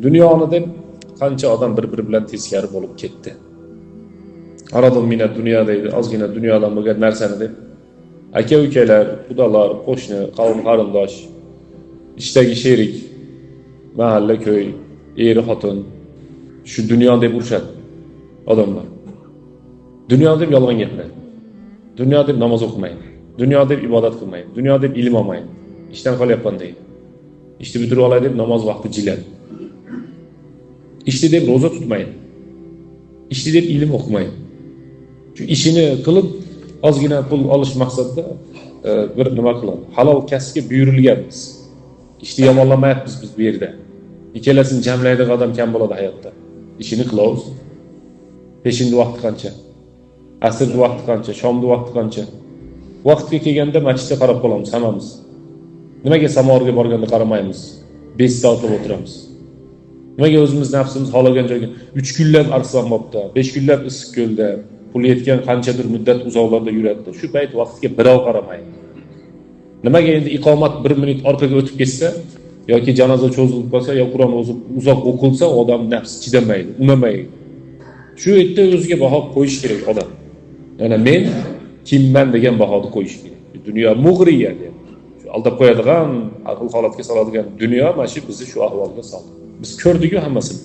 Dunyoni deb qancha odam bir-biri bilan teskari bo'lib ketdi. Aradun minad dunyo deydi, ozgina dunyodan bo'lgan narsani deb aka-ukalar, xudolar, qo'shni, qavm qarindosh, ishdagi sherik, mahalla, ko'y, eri, xotin shu dunyo deb urushadi odamlar. Dunyo deb yolg'on gapiradi. Dunyo deb namoz o'qimaydi. Dunyo deb ibodat qilmaydi. Dunyo deb ilm olmaydi. Ishdan qolyapman deydi. Ishni bitirib olay deb namoz vaqti jiladi. Ishni deb ro'za tutmaydi. Ishni deb ilm o'qimaydi. Shu ishini qilib ozgina pul olish maqsadida bir nima qiladi. Halol kasbga buyurilganmiz. Ishni yomonlamayapmiz biz bu yerda. Ikkalasini jamlaydigan odam kam bo'ladi hayotda. Ishini qilaversin. Peshinni vaqti qancha? Asrni vaqti qancha? Shomni vaqti qancha? Vaqtga kelganda masjidga qarab qolamiz hammamiz. Nimaga samovarga borganda qaramaymiz? 5 soatlab o'tiramiz. Nimaga o'zimiz nafsimiz xohlagan joyga 3 kunlab Arslonbobda, 5 kunlab Issiqko'lda, pul yetgan qanchadir muddat uzoqlarda yuradi. Shu payt vaqtga birov qaramaydi. Nimaga endi iqomat 1 minut orqaga o'tib ketsa yoki janoza cho'zilib qolsa, yo Qur'on o'zi uzoq o'qilsa, odam nafsi chidamaydi, unamaydi. Shu yerda o'ziga baho qo'yish kerak odam. Ya'ni men kimman degan bahoni qo'yish kerak. Dunyo mug'riya deyapti. Shu aldab qo'yadigan, aql holatga soladigan dunyo mana shu bizni shu ahvolga soldi. Biz ko'rdik-ku hammasini.